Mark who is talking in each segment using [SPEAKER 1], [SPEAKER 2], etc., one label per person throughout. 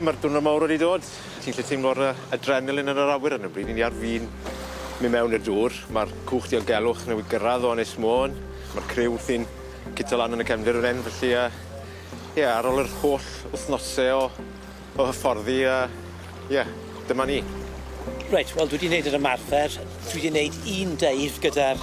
[SPEAKER 1] Ma'r diwrnod mawr wedi dod. Ti'n gallu teimlo'r yy adrenalin yn yr awyr ar 'yn o bryd. Ni ar fin myn' mewn i'r dŵr. Ma'r cwch diogelwch newydd gyrradd o Ynys Môn. Ma'r criw wrthi'n cito lan yn y cefndir fan 'yn felly yy ie ar ôl yr holl wthnose o o hyfforddi a ie dyma ni.
[SPEAKER 2] Reit wel dwi 'di neud yr ymarfer. Dwi 'di neud un deif gyda'r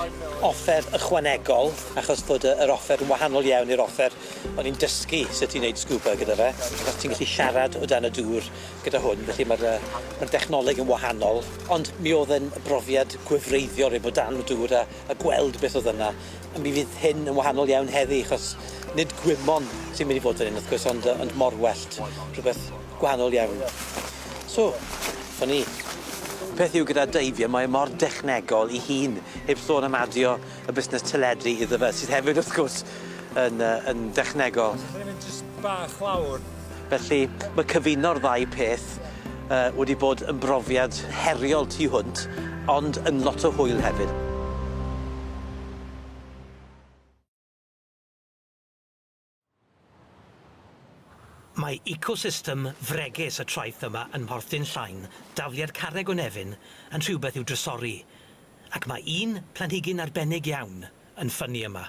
[SPEAKER 2] offer ychwanegol achos bod y yr offer yn wahanol iawn i'r offer o'n i'n dysgu sut i neud scuba gyda fe achos ti'n gallu siarad o dan y dŵr gyda hwn felly ma'r yy ma'r dechnoleg yn wahanol ond mi o'dd e'n brofiad gwefreiddiol reit bod dan y dŵr a a gweld beth o'dd yna. A mi fydd hyn yn wahanol iawn heddi achos nid gwymon sy'n mynd i fod fan 'yn wrth gwrs ond yy ond morwellt, rhwbeth gwahanol iawn. So, 'na ni. Peth yw gyda deifio mae e mor dechnegol 'i hun, heb sôn am adio y busnes teledu iddo fe sydd hefyd wrth gwrs yn yy yn dechnegol.
[SPEAKER 3] Ma' mynd jyst bach lawr.
[SPEAKER 2] Felly ma' cyfuno'r ddau peth yy wedi bod yn brofiad heriol tu hwnt ond yn lot o hwyl hefyd. Mae ecosystem fregus y traeth yma yn Mhorth Dinllaen, dafliad carreg o Nefyn, yn rhywbeth i'w drysori, ac mae un planhigyn arbennig iawn yn ffynnu yma.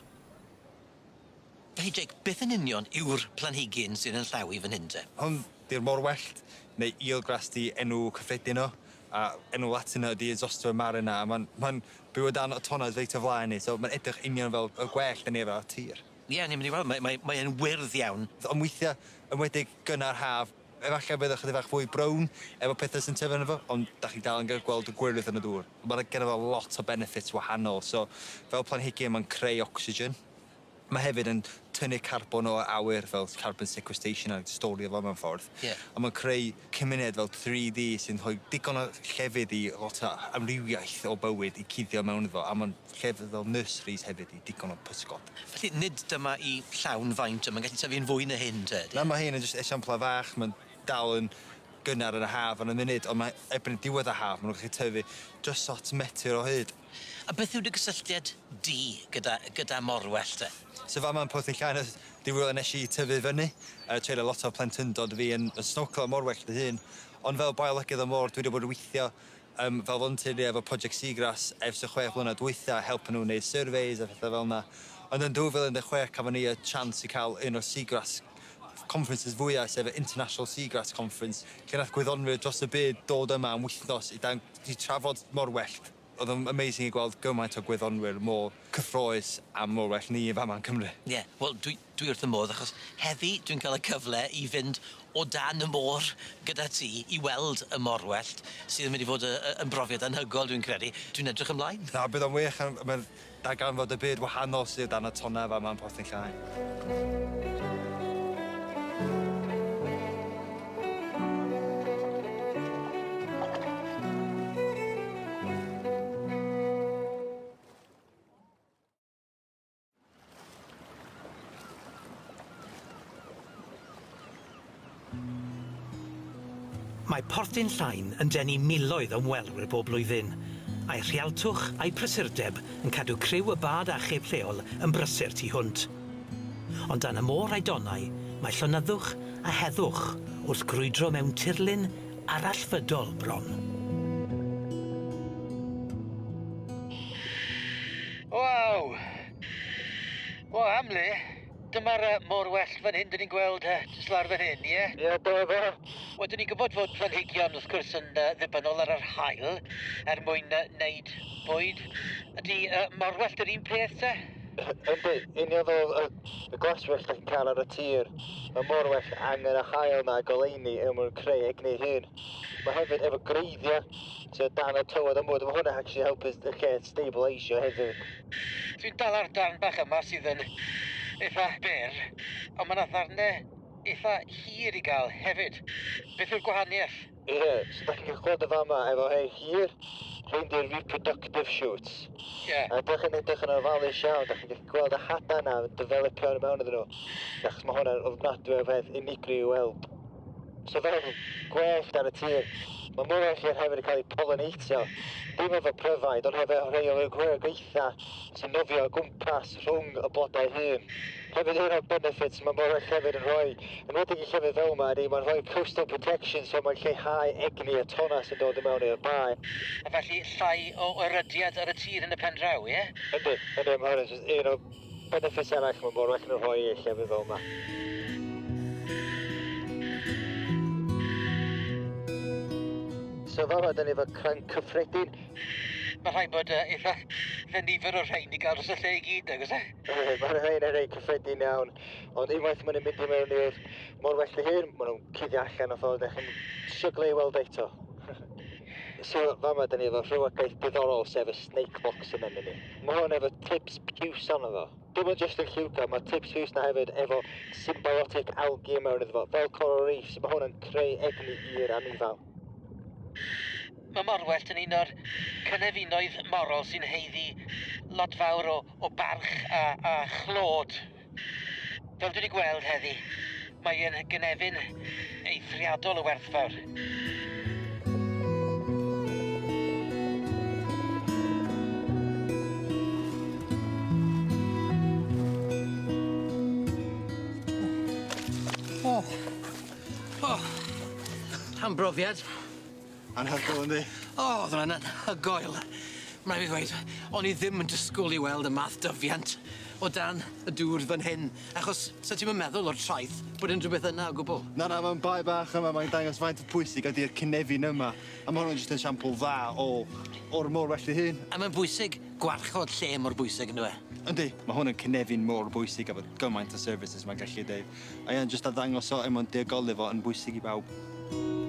[SPEAKER 2] Felly Jake, beth yn union yw'r planhigyn sydd yn llaw i fan hyn te?
[SPEAKER 4] Hwn 'di'r morwellt, neu eelgrass 'di enw cyffredin o, a enw Latin o ydi Zostera marina, a ma'n ma'n byw o dan y tonnau reit o flaen ni, so ma'n edrych union fel y gwellt 'dan ni efo ar tir.
[SPEAKER 2] Ie, ni'n mynd i weld, mae mae mae e'n wyrdd iawn.
[SPEAKER 4] Ond weithia', enwedig gynnar haf, efalle bydd o chydig bach fwy brown efo pethe sy'n tyfu arno fo, ond 'dach chi dal yn ga'l gweld y gwyrdd yn y dŵr. Ma' 'na genno fo lot o benefits wahanol, so fel planhigyn ma'n creu ocsigen. Ma' hefyd yn tynnu carbon o awyr fel carbon sequestation a storio fo mewn ffordd.
[SPEAKER 2] Ie.
[SPEAKER 4] A ma'n creu cymuned fel three Dee sy'n rhoi digon o llefydd i lot o amrywiaeth o bywyd i cuddio mewn iddo a ma'n llefydd fel nurseries hefyd i digon o pysgod.
[SPEAKER 2] Felly nid dyma 'i llawn faint o, ma'n gallu tyfu'n fwy na hyn te ydi?
[SPEAKER 4] Na ma' hein yn jyst esiampla fach ma'n dal yn gynnar yn y haf yn y munud on' ma' erbyn diwedd y haf ma' nw gallu tyfu dros metyr o hyd.
[SPEAKER 2] A beth yw dy gysylltiad di gyda gyda morwellt te?
[SPEAKER 4] So fama yn Porth Llanys 'di rywle nesh i tyfu fyny yy treulio lot o plentyndod fi yn yn snorclo morwellt fy hun ond fel biolegydd y môr dwi 'di bod yn weithio yym fel volunteer efo Project Seagrass ers y chwech mlynedd dwytha helpu nw neud surveys a pethe fel 'na ond yn 2016 cafon ni y chance i ca'l un o'r seagrass conferences fwya sef y International Seagrass Conference lle nath gwyddonwyr dros y byd dod yma am wythnos i dang- i trafod morwellt. O'dd o'n amazing i gweld gymaint o gwyddonwyr mor cyffrous am morwellt ni yn fama yn Cymru.
[SPEAKER 2] Ie, wel dwi dwi wrth 'y modd achos heddi dwi'n ca'l y cyfle i fynd o dan y môr gyda ti i weld y morwellt sydd yn mynd i fod yy yy yn brofiad anhygol dwi'n credu. Dwi'n edrych ymlaen.
[SPEAKER 4] Na bydd o'n wych a ma'n darganfod y byd wahanol sydd o dan y tonna fama yn Porth Dinllaen.
[SPEAKER 2] Mae Porth Dinllaen yn denu miloedd o ymwelwyr bob blwyddyn, a'i rhialtwch a'i prysurdeb yn cadw criw y bad achub lleol yn brysur tu hwnt. Ond dan y môr a'i donnau, mae llonyddwch a heddwch wrth grwydro mewn tirlun arallfydol bron. Waw! O, am le! Dyma'r yy môr-wellt fan hyn 'dyn ni'n gweld yy jyst lawr fan hyn, ie?
[SPEAKER 5] Ie, dyma fo.
[SPEAKER 2] Wel, 'dyn ni'n gwybod fod planhigion wrth gwrs yn yy ddibynnol ar yr haul er mwyn yy neud bwyd. Ydi yy morwellt yr un peth te?
[SPEAKER 5] Yndi, union fel y y glaswellt 'dach chi'n ca'l ar y tir, ma' morwellt angen y haul 'na a goleuni er mwyn creu egni ei hun. Ma' hefyd efo gwreiddia' sy o dan y tywod a mwd, ma' hwnna actually helpu y lle stabilisio hefyd.
[SPEAKER 2] Dwi'n dala'r darn bach yma sydd yn eitha byr, ond ma' 'na ddarne eitha hir i ga'l hefyd. Beth yw'r gwahanieth?
[SPEAKER 5] Ie, so dach chi'n gallu gweld yn fama efo rhei hir, rhein 'di'r reproductive shoots.
[SPEAKER 2] Ie.
[SPEAKER 5] A dych chi'n edrych yn ofalus iawn, dach chi'n gallu gweld y hada 'na yn defelypio yn mewn iddyn nhw. Achos ma' hwnna'n ofnadwy o beth unigryw i weld. So fel gwellt ar y tir, mae morwellt hefyd yn cael eu polyneitio, dim efo pryfaid, ond hefo rhai o'r rhywogaethau sy'n nofio o gwmpas rhwng y blodau hyn. Hefyd un o'r benefits mae morwellt hefyd yn rhoi, enwedig i llefydd fel yma, ydy mae'n rhoi coastal protection, so mae'n lleihau egni y tonna sy'n dod i mewn i'r bae.
[SPEAKER 2] A felly llai o erydiad ar y tir yn y pen draw, ie?
[SPEAKER 5] Yndi, yndi, mae hwnna'n jyst un o'r benefits arall mae morwellt yn rhoi i llefydd fel yma. So fama, da ni efo cranc cyffredin.
[SPEAKER 2] Mae rhaid bod eitha, eitha nifer o'r rhain i gael dros y lle i gyd, nag oes e?
[SPEAKER 5] Mae'r rhain yn rhai cyffredin iawn, ond unwaith maen nhw'n mynd i mewn i'r morwellt ei hun, maen nhw'n cuddio allan o ffordd, ydych chi'n stryglo i weld eto. So fama, da ni efo rhywogaeth diddorol, sef y snake box anemone. Mae hwn efo tips piws arno fo. Dim ond jyst yn lliwgar, mae tips piws na hefyd efo symbiotic algae mewn iddo fo, fel coral reefs. Mae hwn yn creu egni i'r anifal.
[SPEAKER 2] Mae morwellt yn un o'r cynefinoedd morol sy'n haeddu lot fawr o barch a chlod. Fel dwi wedi gweld heddi, mae e'n gynefin eithriadol o werthfawr. O! O! Am brofiad.
[SPEAKER 4] Anhygoel, yndi?
[SPEAKER 2] O, o'dd hwnna'n anhygoel. Ma' rai' fi ddweud, o'n i ddim yn disgwl i weld y math dyfiant o dan y dŵr fan hyn, achos sa ti'm yn meddwl o'r traeth bod unrhyw beth yna o gwbwl.
[SPEAKER 4] Na, na, mae'n bae bach yma, mae'n dangos faint o pwysig ydi'r cynefin yma. A ma' hwn jyst yn esiampl dda o'r môr-wellt ei hun.
[SPEAKER 2] A mae'n bwysig gwarchod lle mor bwysig, yndyw e?
[SPEAKER 4] Yndi, mae hwn yn cynefin mor bwysig efo gymaint o services mae'n gallu deud. A ia'n jyst arddangos o er mwyn diogelu fo yn bwysig i bawb.